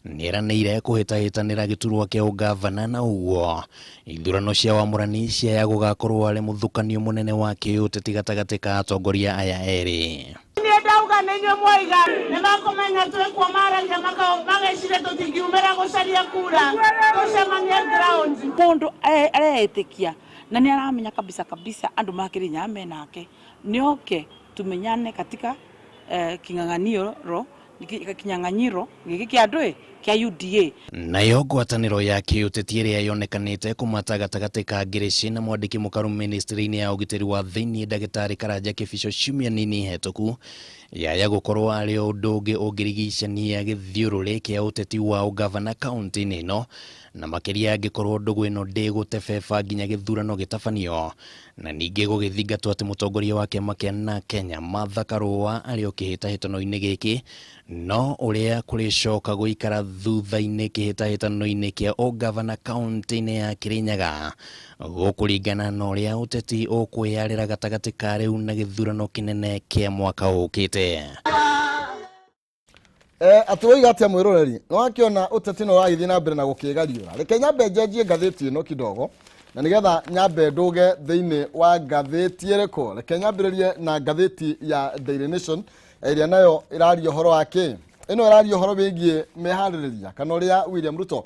Speaker 3: nĩeranĩire kũhĩtahĩtanĩra gĩturwa kĩa ũgavana, na ũguo ithurano cia wamũrani ciaya gũgakorwo arĩ mũthũkanio mũnene wa kĩũteti gatagatĩ ka atongoria aya erĩ.
Speaker 2: Niĩ ndauga nĩ inyuĩ mwaiga nĩ makũmenya twĩkuo maragia mageciria tũtingiumĩra gũcaria kura tũcemanie ground.
Speaker 6: Mũndũ areĩtĩkia na nĩ aramenya kabisa kabisa andũ ma Kirinyaga menake nĩoke tumenyane katika king'ang'aniro kinyang'anyiro gĩkĩ kĩa andũ kĩa UDA.
Speaker 3: Nayo ngwatanĩro ya kĩũteti ĩrĩa yonekanĩte kũmata gatagatĩ ka Ngĩrĩci na mwandĩki mũkaru ministry-inĩ ya ũgitĩri wa thĩinĩ ndagĩtarĩ Karanja Kĩbico ciumia nini hetũku yaya gũkorwo arĩ ũndũ ũngĩ ũngĩrigicania gĩthiũrũrĩ kĩa ũteti wa ũgavana kaunti-inĩ ĩno, na makĩria angĩkorwo ndũgũ ĩno ndĩgũtebeba nginya gĩthurano gĩtabanio, na ningĩ gũgĩthingatwo atĩ mũtongoria wa kĩama kĩa na Kenya Martha Karũa arĩ o kĩhĩtahĩtano-inĩ gĩkĩ, no ũrĩa kũrĩcoka gũikara thutha-inĩ kĩhĩtahĩtano-inĩ kĩa ũgavana kaunti-inĩ ya Kirinyaga gũkũringana na ũrĩa ũteti ũkwĩyarĩra gatagatĩ ka rĩu na gĩthurano kĩnene kĩa mwaka ũkĩte.
Speaker 1: Atĩ woiga atĩa mwĩroreri, nĩwakĩona ũteti no ũragĩthiĩ na mbere na gũkĩgariũra. Reke nyambe njenjie ngathĩti ĩno kidogo na nĩgetha nyambe ndũge thĩinĩ wa ngathĩti ĩrĩkũ. Reke nyambĩrĩrie na ngathĩti ya Daily Nation ĩrĩa nayo ĩraria ũhoro wa kĩ. Ĩno ĩraria ũhoro wĩgiĩ meharĩrĩria kana ũrĩa William Ruto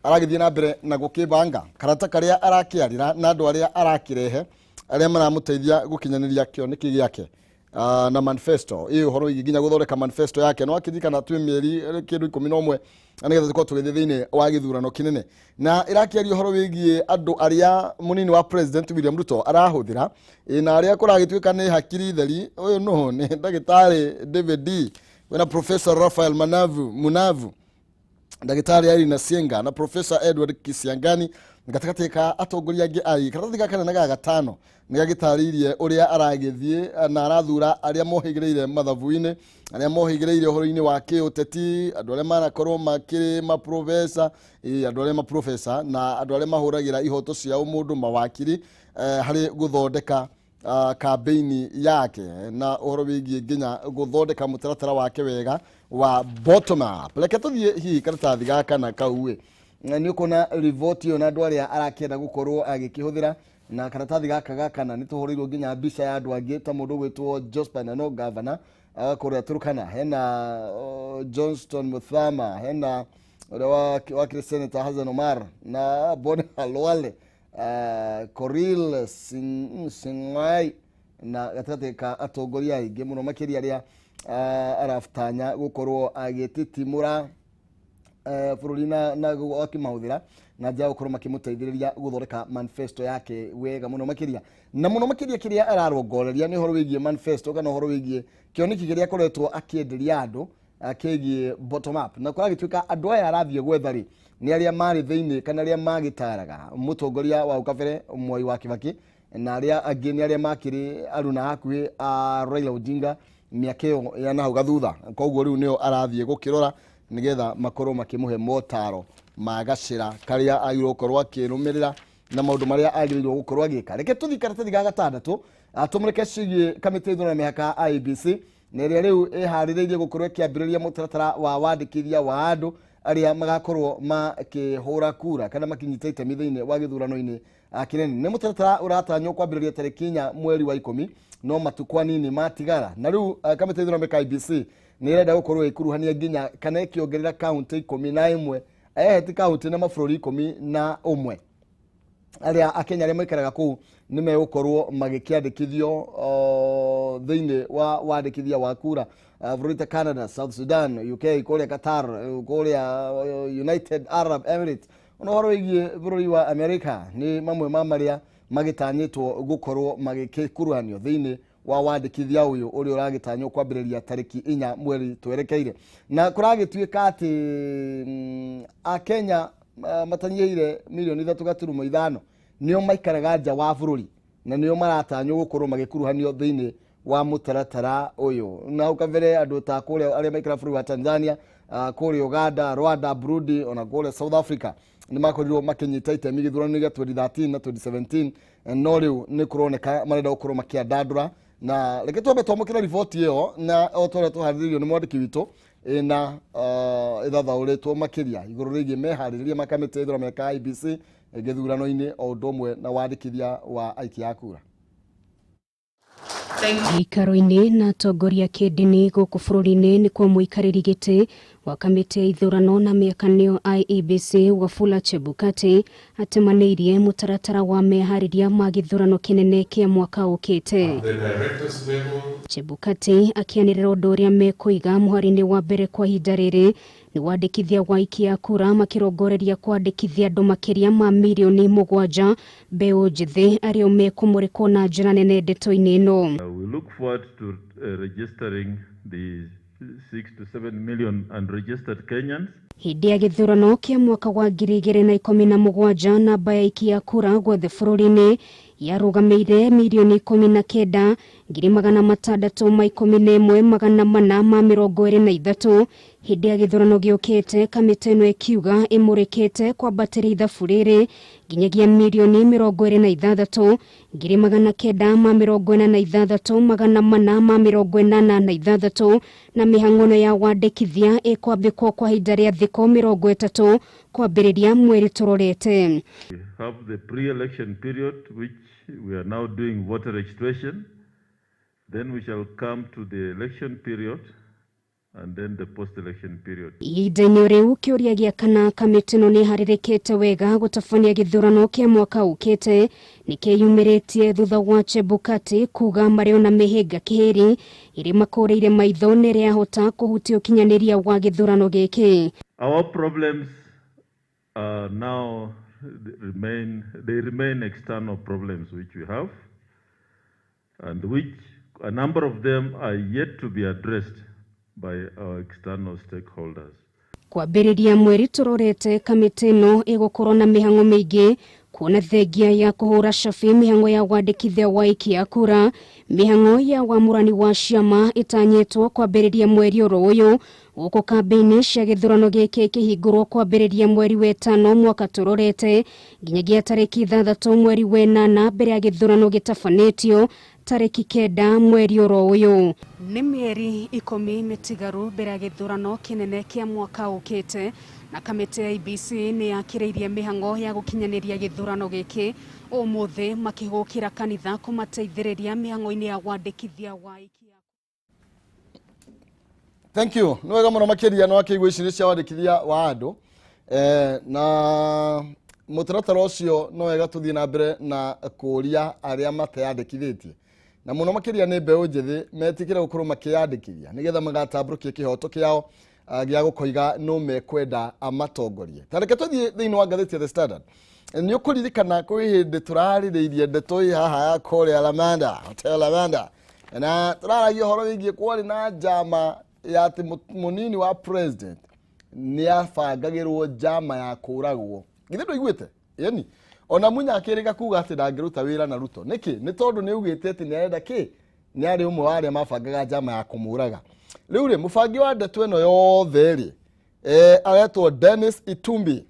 Speaker 1: aragĩthiĩ na mbere na gũkĩbanga karata karĩa arakĩarĩra na andũ arĩa arakĩrehe arĩa maramũteithia gũkinyanĩria kĩoneki gĩake na manifesto ĩ ũhoro wĩgiĩ nginya gũthondeka manifesto yake. No akĩririkana twĩ mĩeri kĩndũ 11 na nĩgetha tũkorwo tũgĩthiĩ thĩinĩ wa gĩthurano kĩnene, na ĩrakĩaria ũhoro wĩgiĩ andũ arĩa mũnini wa President William Ruto arahũthĩra na arĩa kũragĩtuĩka nĩ hakiri theri. Ũyũ nũ nĩ ndagĩtarĩ David D, wĩna Professor Raphael Munavu, ndagĩtarĩ Irene Sienga na Professor Edward Kisiangani gatagatĩ ka atongoria angĩ ai. Karatathi ga kana na ga gatano nĩ gagĩtarĩirie ũrĩa aragĩthiĩ na arathura arĩa mohĩgĩrĩire mathabu-inĩ, arĩa mohĩgĩrĩire ũhoro-inĩ wa kĩũteti, andũ arĩa manakorwo makĩrĩ maprofesa, andũ arĩa maprofesa na andũ arĩa mahũragĩra ihoto cia ũmũndũ, mawakiri, harĩ gũthondeka kambeini yake na ũhoro wĩgiĩ nginya gũthondeka mũtaratara wake wega wa bottom up. Reke tũthiĩ hihi karatathi ga kana kau ĩ, nĩ ũkuona riboti ĩyo na andũ arĩa arakĩenda gũkorwo agĩkĩhũthĩra. Na karatathi gaka ga kana nĩ tũhũrĩirwo nginya mbica ya andũ angĩ ta mũndũ ũgwĩtwo Jospin no gavana kũrĩa Turkana, hena Johnston Muthama, hena ũrĩa wakĩrĩ Senator Hassan Omar na Boni Halwale, Koril Sing'oei na gatagatĩ ka atongoria aingĩ mũno makĩria arĩa arabatanya gũkorwo agĩtitimũra bũrũri na akĩmahũthĩra na njĩra ya gũkorwo makĩmũteithĩrĩria gũthondeka manifesto yake wega mũno makĩria. Na mũno makĩria kĩrĩa ararongoreria nĩ ũhoro wĩgiĩ manifesto kana ũhoro wĩgiĩ kĩoneki kĩrĩa akoretwo akĩenderia andũ kĩgiĩ bottom up, na kũragĩtuĩka andũ aya arathiĩ gwetha rĩ nĩ arĩa marĩ thĩinĩ kana arĩa magĩtaraga mũtongoria wa kabere Mwai wa Kibaki, na arĩa angĩ nĩ arĩa makĩrĩ aruna hakuhĩ a Raila Odinga mĩaka ĩyo ya nahau gathutha. Koguo rĩu nĩo arathiĩ gũkĩrora nĩgetha makorwo makĩmũhe motaro ma gacĩra karĩa agĩrĩirwo gũkorwo akĩrũmĩrĩra na maũndũ marĩa agĩrĩirwo gũkorwo agĩka. Reke tũthiĩ karatathi ga gatandatũ tũmũrĩke ciĩgiĩ kamĩtĩ ya ithurano na mĩhaka IEBC na ĩrĩa rĩu ĩharĩrĩirie gũkorwo ĩkĩambĩrĩria mũtaratara wa wandĩkithia wa andũ arĩa magakorwo makĩhũra kura kana makinyita itemi thĩinĩ wa gĩthurano-inĩ kĩnene. Nĩ mũtaratara ũratanywo kwambĩrĩria tarĩki 4 mweri wa 10, no matukũ anini matigara. Na rĩu kamĩtĩ ya ithurano na mĩhaka IEBC nĩ ĩrenda gũkorwo ĩkuruhania nginya kana ĩkĩongerera kaunti 11, ti kaunti na mabũrũri 11 arĩa akenya arĩa maikaraga kũu nĩ megũkorwo magĩkĩandĩkithio thĩinĩ wa wandĩkithia wa kura. Bũrũri ta Canada, South Sudan, UK, kũrĩa Qatar, kũrĩa United Arab Emirates, ona ũhoro wĩgiĩ bũrũri wa America nĩ mamwe ma marĩa magĩtanyĩtwo gũkorwo magĩkĩkuruhanio thĩinĩ wa wandĩkithia ũyũ ũrĩa ũragĩtanywo kwambĩrĩria tarĩki 4 mweri twerekeire. Na kũragĩtuĩka atĩ akenya matanyihĩire milioni 3.5 nĩo maikaraga nja wa bũrũri na nĩo maratanywo gũkorwo magĩkuruhanio thĩinĩ wa mũtaratara ũyũ. Na hau kabere andũ ta kũrĩa arĩa maikaraga bũrũri wa Tanzania, kũrĩa Uganda, Rwanda, Burundi ona kũrĩa South Africa nĩ makorirwo makĩnyita itemi gĩthurano-inĩ gĩa 2013 na 2017. No rĩu nĩ kũroneka marenda gũkorwo makĩandandũra, na reke twambe twamũkĩre riboti ĩyo na o ta ũrĩa tũharĩrĩirio nĩ mwandĩki witũ ĩna ĩthathaũrĩtwo makĩria igũrũ rĩgiĩ meharĩrĩria ma kamĩtĩ ya ithurano ya IEBC gĩthurano-inĩ o ũndũ ũmwe na wandĩkithia wa aikia a kura.
Speaker 7: Gĩikaro-inĩ na atongoria kĩndini gũkũ bũrũri-inĩ nĩkuo mũikarĩri gĩtĩ wa kamĩtĩ ya ithurano na mĩaka nĩyo IEBC Wafula Chebukati atemanĩirie mũtaratara wa meharĩria ma gĩthurano kĩnene kĩa mwaka ũkĩte. Chebukati akĩanĩrĩra ũndũ ũrĩa mekũiga mũhari-inĩ wa mbere kwa ihinda rĩrĩ nĩ wandĩkithia wa aikia a kura, makĩrongoreria kwandĩkithia andũ makĩria ma mirioni 7 mbeũ njĩthĩ arĩa mekũmũrĩkwo na njĩra nene ndeto-inĩ ĩno.
Speaker 8: We look forward to registering the 6 to 7 million unregistered Kenyans.
Speaker 7: Hĩndĩ ya gĩthurano kĩa mwaka wa 2017, namba ya aikia kura guothe bũrũri-inĩ yarũgamĩire 19,611,423. Hĩndĩ ya gĩthurano gĩũkĩte, kamĩtĩ ĩno ĩkiuga ĩmũrĩkĩte kwambatĩria ithabu rĩrĩ nginyagia 26,986,486, na mĩhang'o ya wandĩkithia ĩkwambĩkwo kwa ihinda rĩa thikũ 30 kwambĩrĩria mweri tũrorete.
Speaker 8: We have the pre-election period, which we are now doing voter registration. Then we shall come to the election period and then the post-election period.
Speaker 7: Ihinda-inĩ rĩu, kĩũria gĩa kana kamĩtĩ ĩno nĩ ĩharĩrĩkĩte wega gũtabania gĩthurano kĩa mwaka ũkĩte nĩ kĩyumĩrĩtie thutha wa Chebukati kuga marĩ ona mĩhĩnga kĩhĩri ĩrĩ makũrĩire maitho nĩ ĩrĩahota kũhutia ũkinyanĩria wa gĩthurano gĩkĩ.
Speaker 8: Our problems are now remain, they remain external problems which we have, and which a number of them are yet to be addressed by our external stakeholders.
Speaker 7: Kwambĩrĩria mweri tũrorete, kamĩtĩ ĩno ĩgũkorwo na mĩhang'o mĩingĩ, kuona thengia ya kũhũra cabi mĩhang'o ya wandĩkithia wa aikia a kura, mĩhang'o ya wamũrani wa ciama ĩtanyĩtwo kwambĩrĩria mweri oro ũyũ, gũkũ kambĩini cia gĩthurano gĩkĩ ikĩhingũrwo kwambĩrĩria mweri wetano mwaka tũrorete nginyagia tarĩki 6 mweri wenana, mbere ya gĩthurano gĩtabanĩtio tarĩki 9 mweri oro ũyũ. Nĩ mĩeri 10 mĩtigaru mbere ya gĩthurano kĩnene kĩa mwaka ũkĩte, na kamĩtĩ ya IEBC nĩ yakĩrĩirie mĩhang'o ya gũkinyanĩria gĩthurano gĩkĩ, ũmũthĩ makĩhũkĩra kanitha kũmateithĩrĩria mĩhang'o-inĩ ya wandĩkithia wa aikia.
Speaker 1: Thank you. Nĩ wega mũno makĩria nĩ wakĩigua ici nĩ cia wandĩkithia wa andũ na mũtaratara ũcio. No wega tũthiĩ na mbere na kũũria arĩa mateyandĩkithĩtie, na mũno makĩria nĩ mbeũ njĩthĩ, metĩkĩre gũkorwo makĩyandĩkithia nĩgetha magatambũrũkia kĩhoto kĩao gĩa gũkoiga no mekwenda amatongorie. Ta reke tũthiĩ thĩinĩ wa ngathĩti ya The Standard. Nĩ ũkũririkana kwĩ hĩndĩ tũrarĩrĩirie ndeto ĩ haha ya kũrĩa Lamanda Hotel Lamanda, na tũraragia ũhoro wĩgiĩ kwarĩ na njama ya atĩ mũnini wa president nĩ abangagĩrwo njama ya kũragwo. Githĩ ndũiguĩte? Ĩni ona Munya akĩrĩga kuga atĩ ndangĩruta wĩra na Ruto. Nĩkĩ? Nĩ tondũ nĩ augĩte atĩ nĩ arenda kĩ, nĩ arĩ ũmwe wa arĩa mabangaga njama ya kũmũraga. Rĩu rĩ, mũbangi wa ndeto ĩno yothe rĩ, aretwo Dennis Itumbi,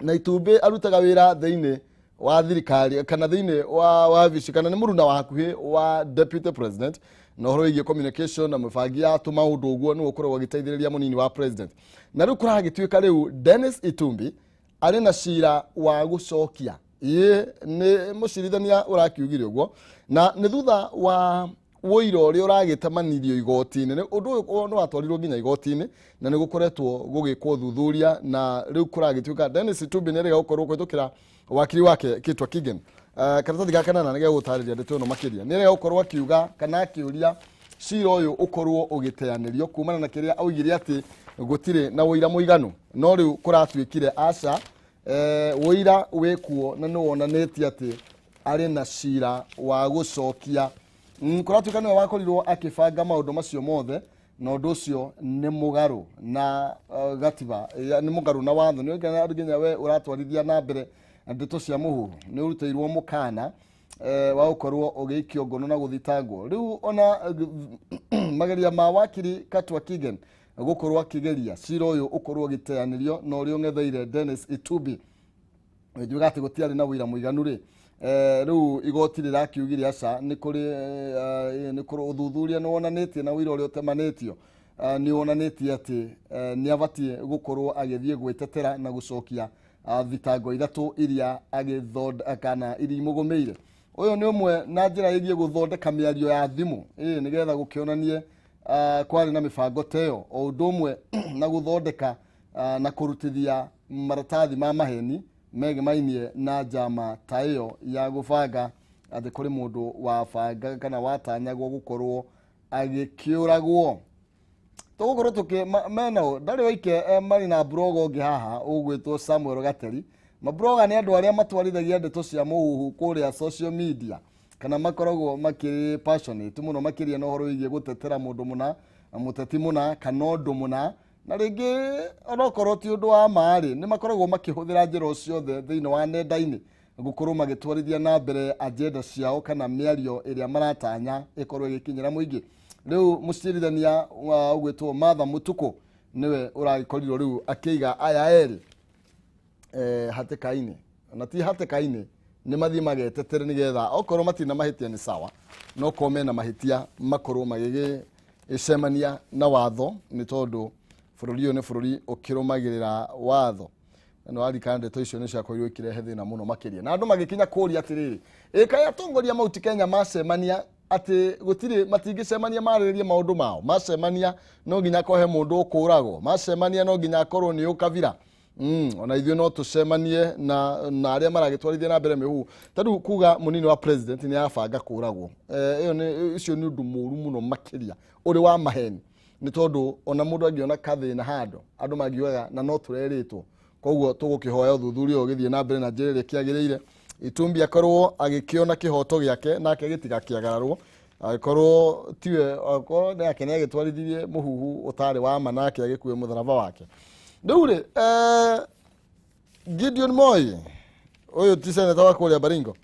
Speaker 1: na Itumbi arutaga wĩra thĩinĩ wa thirikari kana thĩinĩ wa wabici kana nĩ mũruna wa hakuhĩ wa deputy president na ũhoro wĩgiĩ communication na mũbangi ya tũmaũndũ ũguo, nĩwe ũkoragwo agĩteithĩrĩria mũnini wa president. Na rĩu kũragĩtuĩka rĩu Dennis Itumbi arĩ na cira wa gũcokia. Ĩ nĩ mũcirithania ũrakiugire ũguo, na nĩ thutha wa wũira ũrĩa ũragĩtamanirio igoti-inĩ. Ũndũ ũyũ nĩ watwarirwo nginya igoti-inĩ na nĩ gũkoretwo gũgĩkwo ũthuthuria, na rĩu kũragĩtuĩka Dennis Itumbi nĩ arega gũkorwo kũhĩtũkĩra wakiri wake Kitwa Kigen. Karatathi ga kanana nĩ gegũtarĩria ndeto ĩno makĩria. Nĩ arega gũkorwo akiuga kana akĩũria cira ũyũ ũkorwo ũgĩteanĩrio kumana na kĩrĩa augire atĩ gũtirĩ na ũira mũiganu. No rĩu kũratuĩkire aca, ũira wĩkuo na nĩ wonanĩtie atĩ arĩ na cira wa gũcokia. Kũratuĩka nĩwe wakorirwo akĩbanga maũndũ macio mothe, na ũndũ ũcio nĩ mũgarũ na gatiba, nĩ mũgarũ na watho. Nĩ nginya nginya we ũratwarithia na mbere ndeto cia mũhuhu nĩ ũrutĩirwo mũkana wa gũkorwo ũgĩikio ngono na gũthitangwo. Rĩu ona mageria ma wakiri Katwa Kigen Gũkorwo akĩgeria cira ũyũ ũkorwo ũgĩteanĩrio na ũrĩa ũng'etheire Dennis Itumbi, njuga atĩ gũtiarĩ na ũira mũiganu rĩ. Rĩu igoti rĩrakiugire aca, nĩ kũrĩ nĩ kũrĩ ũthuthuria nĩ wonanĩtie na ũira ũrĩa ũtemanĩtio nĩ wonanĩtie atĩ nĩ abatiĩ gũkorwo agĩthiĩ gwĩtetera na gũcokia thitango ithatũ iria agĩthonda kana iria imũgũmĩire. Ũyũ nĩ ũmwe na njĩra ĩgiĩ gũthondeka mĩario ya thimũ ĩĩ nĩgetha gũkĩonanie kwarĩ na mĩbango ta ĩyo, o ũndũ ũmwe na gũthondeka na kũrutithia maratathi ma maheni megemainie na njama ta ĩyo ya gũbanga atĩ kũrĩ mũndũ wabanga kana watanyagwo gũkorwo agĩkĩũragwo. Tũgũkorwo tũkĩ menao ndarĩ waike marĩ na blogger ũngĩ haha ũgwĩtwo Samuel Gateri. Mablogger nĩ andũ arĩa matwarithagia ndeto cia mũhuhu kũrĩa social media kana makoragwo makĩrĩ passionate mũno makĩria na ũhoro wĩgiĩ gũtetera mũndũ mũna, mũteti mũna kana ũndũ mũna, na rĩngĩ onokorwo ti ũndũ wa ma rĩ, nĩ makoragwo makĩhũthĩra njĩra o ciothe thĩinĩ wa nenda-inĩ gũkorwo magĩtwarithia na mbere agenda ciao kana mĩario ĩrĩa maratanya ĩkorwo ĩgĩkinyĩra mũingĩ. Rĩu mũcirithania wa ũgwĩtwo Martha Mũtukũ nĩwe ũragĩkorirwo rĩu akĩiga aya erĩ hatĩka-inĩ, na ti hatĩka-inĩ, nĩ mathiĩ magetetere nĩgetha okorwo matirĩ na mahĩtia nĩ sawa, no korwo mena mahĩtia makorwo magĩgĩcemania na watho, nĩ tondũ bũrũri ũyũ nĩ bũrũri ũkĩrũmagĩrĩra watho. Na nĩwaririkana ndeto icio nĩ ciakorirwo ikĩrehe thĩna mũno makĩria na andũ magĩkinya kũria atĩrĩrĩ, ĩ kaĩ atongoria Mount Kenya macemania atĩ gũtirĩ matingĩcemania marĩrĩrie maũndũ mao, macemania no nginya kohe mũndũ ũkũragwo, macemania no nginya akorwo nĩ ũkabira. Ona ithuĩ no tũcemanie na arĩa maragĩtwarithia na mbere mĩhuhu ta rĩu kuga mũnini wa president nĩ abanga kũragwo. Ĩyo nĩ ũcio nĩ ũndũ mũru mũno makĩria ũrĩ wa maheni, nĩ tondũ ona mũndũ angĩona kathĩna handũ andũ mangiugaga na no tũrerĩtwo. Koguo tũgũkĩhoya ũthuthuria ũyũ ũgĩthiĩ na mbere na njĩra ĩrĩa kĩagĩrĩire, Itumbi akorwo agĩkĩona kĩhoto gĩake nake gĩtigakĩagararwo, angĩkorwo tiwe, akorwo nake nĩ agĩtwarithirie mũhuhu ũtarĩ wa ma nake agĩkue mũtharaba wake. Rĩu rĩ, Gideon Moi ũyũ ti seneta wa kũrĩa Baringo,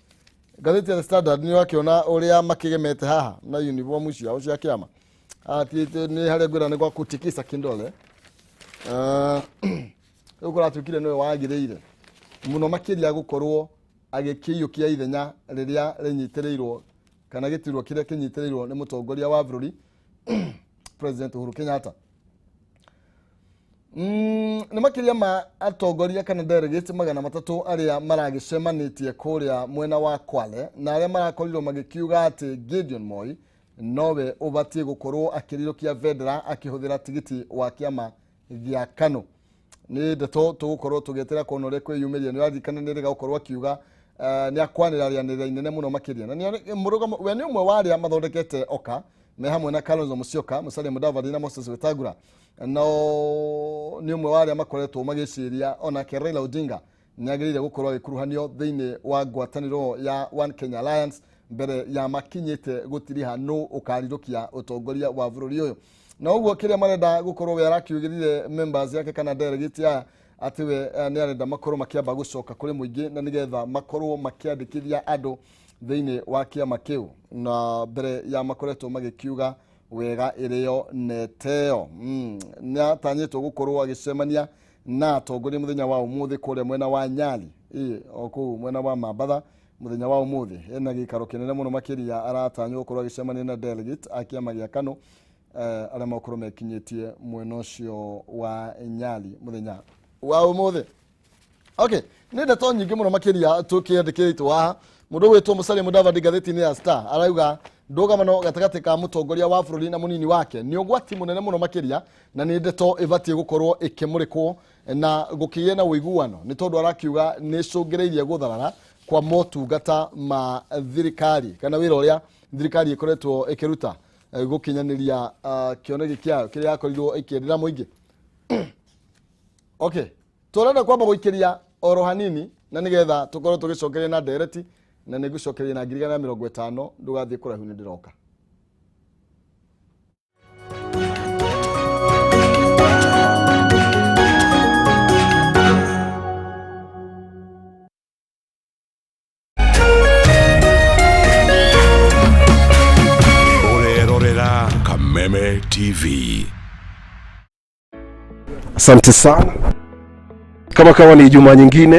Speaker 1: ngathĩti ya The Standard nĩ wakĩona ũrĩa makĩgemete haha na uniform ciao cia kĩama. Nĩ harĩa ngwĩra nĩ gwa kutikisa kindole. Rĩu kũratuĩkire nĩwe wagĩrĩire mũno makĩria gũkorwo agĩkĩiyũkia ithenya rĩrĩa rĩnyitĩrĩirwo kana gĩturwa kĩrĩa kĩnyitĩrĩirwo nĩ mũtongoria wa bũrũri President Uhuru Kenyatta. Nĩ makĩria ma atongoria kana delegate 300 arĩa maragĩcemanĩtie kũrĩa mwena wa Kwale na arĩa marakorirwo magĩkiuga atĩ Gideon Moi nowe ũbatiĩ gũkorwo akĩrirũkia bendera akĩhũthĩra tigiti wa kĩama gĩa KANU. Nĩ ndeto tũgũkorwo tũgĩetera kuona ũrĩa kwĩyumĩria. Nĩ ũraririkana nĩ rĩga gũkorwo akiuga nĩ akwanĩra rĩanĩrĩra inene mũno makĩria, na mũrũgamo we nĩ ũmwe wa arĩa mathondekete OKA me hamwe na Kalonzo Musyoka, Musalia Mudavadi na Moses Wetangula, no nĩ ũmwe wa arĩa makoretwo magĩciria onake Raila Odinga nĩ agĩrĩire gũkorwo agĩkuruhanio thĩinĩ wa ngwatanĩro ya One Kenya Alliance mbere ya makinyĩte gũtiriha nũ ũkarirũkia ũtongoria wa bũrũri ũyũ. Na ũguo kĩrĩa marenda gũkorwo we arakiugĩrire members yake kana delegate aya atĩ we nĩ arenda makorwo makĩamba gũcoka kũrĩ mũingĩ na nĩgetha makorwo makĩandĩkithia andũ thĩinĩ wa kĩama kĩu na mbere ya makoretwo magĩkiuga wega ĩrĩo neteo. Nĩ atanyĩtwo gũkorwo agĩcemania na atongoria mũthenya wa ũmũthĩ kũrĩa mwena wa Nyali, ĩ o kũu mwena wa Mambatha mũthenya wa ũmũthĩ ena gĩikaro kĩnene mũno makĩria aratanywo gũkorwo agĩcemania na delegate a kĩama gĩa KANU arĩa makorwo mekinyĩtie mwena ũcio wa Nyali mũthenya wa ũmũthĩ. Okay, nĩ ndeto nyingĩ mũno makĩria tũkĩandĩkĩtwo haha. Mũndũ ũgwĩtwo Musalia Mudavadi ngathĩti-inĩ ya Star arauga ndũgamano gatagatĩ ka mũtongoria wa bũrũri na mũnini wake nĩ ũgwati mũnene mũno makĩria, na nĩ ndeto ĩbatiĩ gũkorwo ĩkĩmũrĩkwo na gũkĩgĩa na ũiguano, nĩ tondũ arakiuga nĩ ĩcũngĩrĩirie gũtharara kwa motungata ma thirikari kana wĩra ũrĩa thirikari ĩkoretwo ĩkĩruta gũkinyanĩria kĩoneki kĩayo kĩrĩa yakorirwo ĩkĩendera mũingĩ. Okay, tũrenda kwamba gũikĩria oro hanini na nĩgetha tũkorwo tũgĩcokeria na ndereti, na nĩ ngũcokeria na 150,000. Ndũgathiĩ kũraihu, nĩ ndĩroka.
Speaker 9: Ũrerorera Kameme TV. Asante sana. Kama kawa ni Ijumaa nyingine.